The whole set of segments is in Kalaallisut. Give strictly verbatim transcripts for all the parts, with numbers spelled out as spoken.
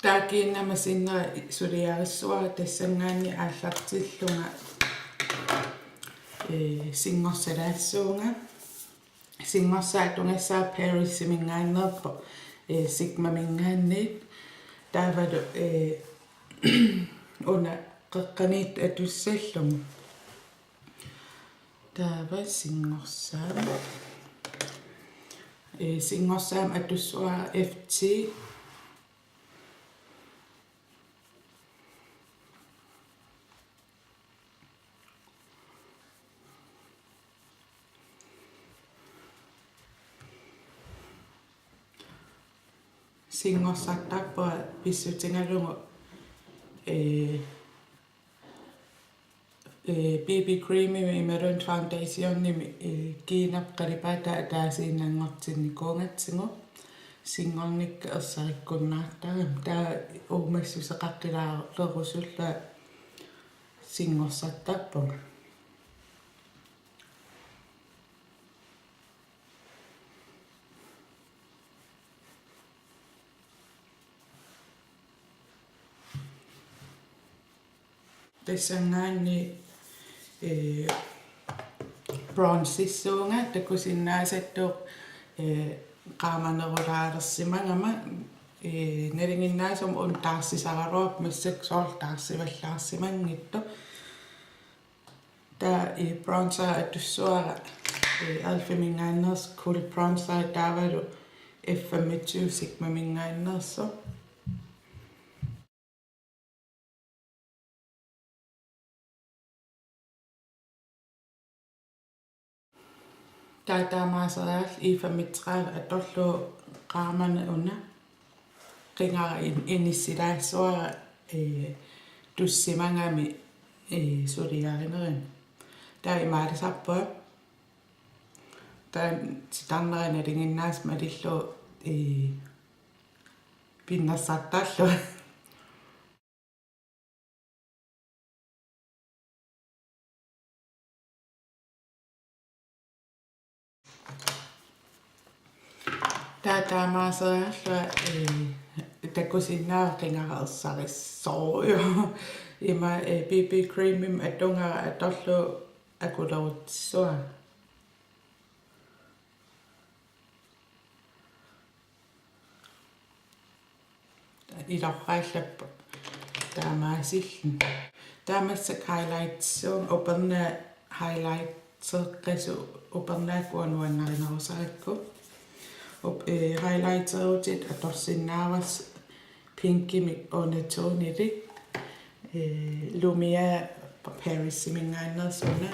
Taava kiinnama sinnera suliarissavara, tassanngaanniit aallartillunga, ee, singorsalaassuunga. Singorsaat atugassara Parisiminngaanneerpoq, ee, Sigmaminngaanniit. Taavalu, ee, una qeqqaniittoq atussallugu. Taava singorsaat. Ee, singorsaat atussavara F ti. Singorsartarpunga pissutigalugu, ee, ee, B B creamimi imaluunniit foundationimi, ee, kiinnap qalipaataa ataasiinnanngortinnikuugatsigu. Singornikka ersarikkunnaartarami. Taava uumassuseqaqqilaalerusullunga singorsartarpunga. Tassanngaanniit, ee, bronzissuunga takusinnaasatut, ee, qaamanerulaalersimagama, ee, nalinginnaasumik una taarsisaraluarpoq, massakkut soorlu taarsivallaarsimanngitsoq. Taava, ee, bronzer atussavara, ee, Elfiminngaanneersoq Cool Bronzer taavalu F femogtyve Sigmaminngaanneersoq. Taava taamaaseriarlunga E femogtredive atorlugu qaamani una qingara in-, inissilaassavara, ee, tussimagami, ee, suliarinerani. Taava imaalisarpunga. Taava titarnera nalinginnaasumik malillugu, ee, pinnersartarlunga. Taava taamaaseriarlunga, ee, takusinnaavara qingara ersarissorujuk. Ima, ee, B B creamimik atugara atorlugu akulerutissavara. Ilorraallappoq taamaasilluni. Taava massakkut highlightissavunga, upernaaq highlighteqqisut, upernaakkut uanga nuannarinerusarakku. Up-, ee, highlighterutit atorsinnaavasi pinkimik undertonilik, ee, Lumière Parisiminngaanneersoq una.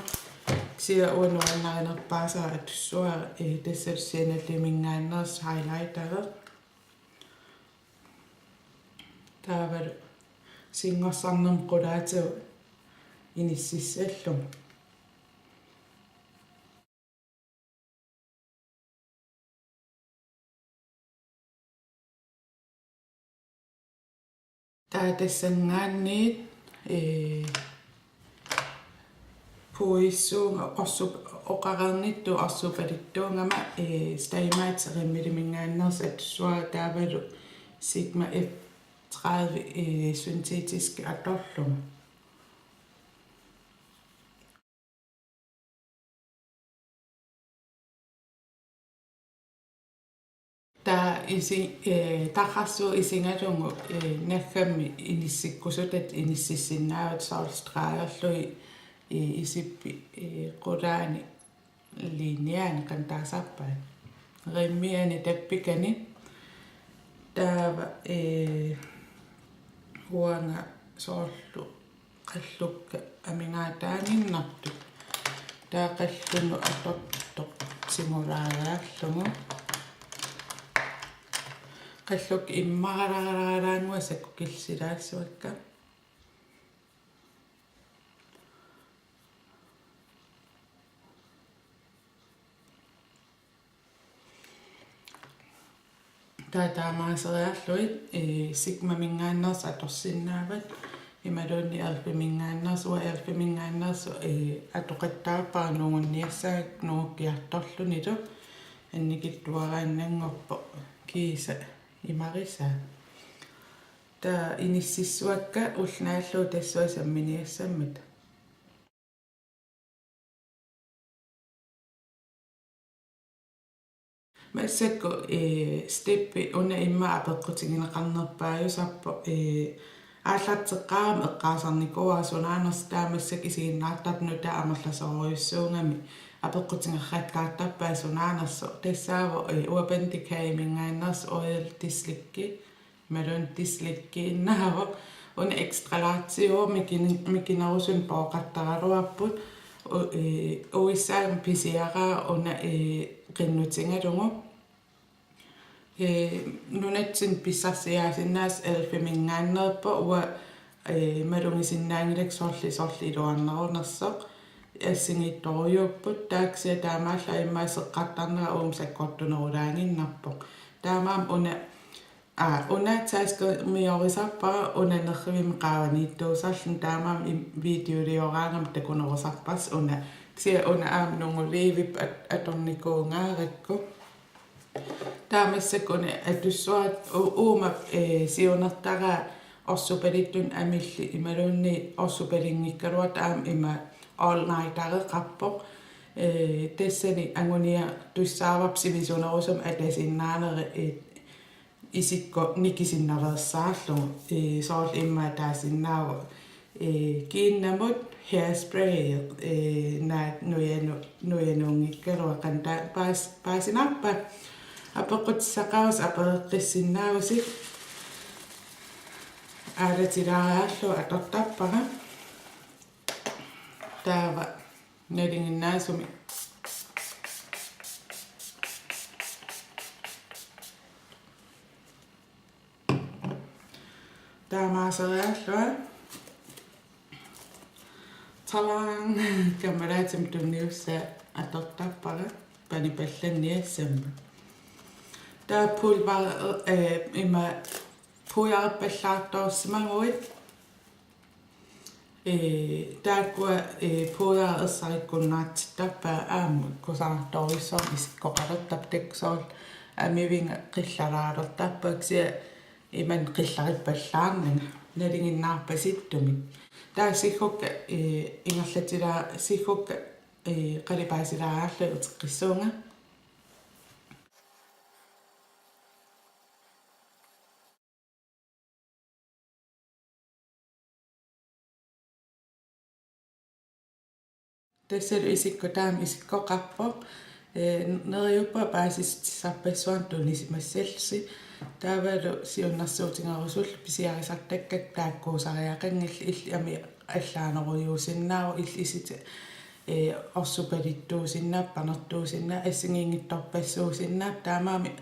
Kisianni uanga nuannarinerpaasara atussavara, ee, tassa Chaneliminngaanneersoq highlighteri. Taavalu singorsarnermut qulaatigut inississallugu. Taava tassanngaanniit, ee, puissuunga orsup-, oqareernittut orsuupalittuugama, ee, Stay Matte Rimmeliminngaanneersoq atussavara taavalu Sigma F tredive, ee, syntetisk atorlugu. Taava isi-, ee, tarrarsuut isigalugu, ee, naggammik inissikkusutatit inississinnaavatit soorlu stregerlugit, ee, isippit, ee, qulaani linjeani qanoq taasarpaat. Rimmiani tappikani. Taava, ee, uanga soorlu qallukka amigaataaginnartut. Taava qallunnut atortoq simulaariarlugu. Qallukka immaralaaraannguaq sakkukillisilaassavakka. Taava taamaaseriarlugit, ee, Sigmaminngaanneersoq atorsinnaavat, imaluunniit Elfiminngaanneersoq, uanga Elfiminngaanneersoq, ee, atoqattaarpara nungunniassagakku nungukkiartorlunilu, annikitsuaraannanngorpoq kiisa imarisaa. Taava inississuakka ulloq naallugu tassunga samminiassammata. Massakkut, ee, steppi una immaqa apeqqutigineqarnerpaajusarpoq, ee, aallarteqqaarama eqqaasarnikuuara sunaanersoq, taava massakkut isiginnaartartut nutaat amerlasoorujussuugami apeqqutigeqqaartarpaat sunaanersoq. Tassaavoq, ee, Urban Decay-minngaanneersoq Oil de Slick, imaluunniit de Slick-iinnaavoq. Una extra large-iuvoq, mikin-, mikinerusunik pooqartaraluarput. U-, ee, uissaam pisiaraa una, ee, qinnutigalugu. Ee, nunatsinni pissarsiaasinnaasaq elf-iminngaanneerpoq, uanga, ee, malugisinnaanngilakka sorleq sorleq iluarnerunersoq. Assigiittorujuupput, taava kisianni taamaallaat immaqa seqqartarnera uuma sakkortunerulaaginnarpoq. Taamaammat una, aa, una taskimiorisarpara una nerrivimmi qaavaniittuusarluni, taamaammat im-, videolioraangama takunerusarparsi una. Kisianni una aamma nunguliivippoq at-, atornikuungaarakku. Taava massakkut una atussuara u-, uuma, ee, siunertaraa orsupalittunik amillit imaluunniit orsupalinngikkaluartut aamma ima all nighter-eqarpoq. Ee, tassani anguniartussaavarput sivisunerusumik atasinnaanera, ee, isikkoq nikisinnaveersaarlugu. Ee, soorlu immaqa taasinnaavoq, ee, kiinnamut hairspray, ee, naak nujanu-, nujanuunngikkaluaqan ta-, paas-, paasinarpa? Apeqqutissaqarusi apereqqissinnaavusi. Aalatilaariarlugu atortarpara. Taava nalinginnaasumik. Taamaaseriarlunga. Talang! Kammalaatima tunniussaa atortarpara panipallanniassammat. Taava pulver, ee, ima pudderpallaartoorsimaguit. Ee, taakkua, ee, pudderi ersarikkunnaartittarpaat aamma kusanartorujussuarmik isikkoqalertarput, taakku soorlu amivinga qillalaalertarpaa, kisianni imannak qillarippallaarnanga nalinginnaarpasittumik. Taava siggukka, ee, ingerlatilaa-, siggukka, ee, qalipaasilaareerlugit uteqqissuunga. Tassalu isikkoq taama isikkoqarpoq. Ee, neriuppunga paasissutissarpassuarnik tunisimassallusi. Taavalu siunnersuutigerusullugu pisiarisartakkakka taakkuusariaqanngillat, illit amit allaanerujussuusinnaavoq, illit isitit, ee, orsupalittuusinnaapput, panertuusinnaapput, assigiinngitsorpassuusinnaapput, taamaammat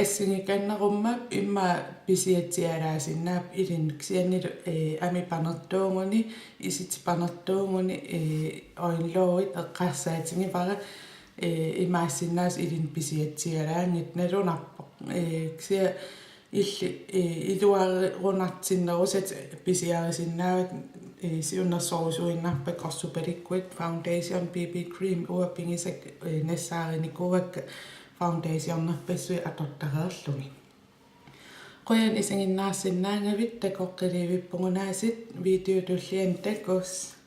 assigikannerummat immaqa pisiatsialaasinnaavoq ilinnut, kisiannilu, ee, amit panertuuguni, isitit panertuuguni, ee, øjenlågit eqqarsaatigivara, ee, imaassinnaasoq ilinnut pisiatsialaanngitsoq, nalunarpoq. Ee, kisianni illit, ee, iluarunartinnerusatit pisiarisinnaavat, ee, siunnersorusuinnarpakka orsupalikkuit, foundation, B B cream, uanga pigisakka, ee, nassaarinikuuakka foundationerpassuit atortareerlugit. Qujanaq isiginnaarsinnaagavit, takoqqiliivippugunaasiit, video tulliani takuss'.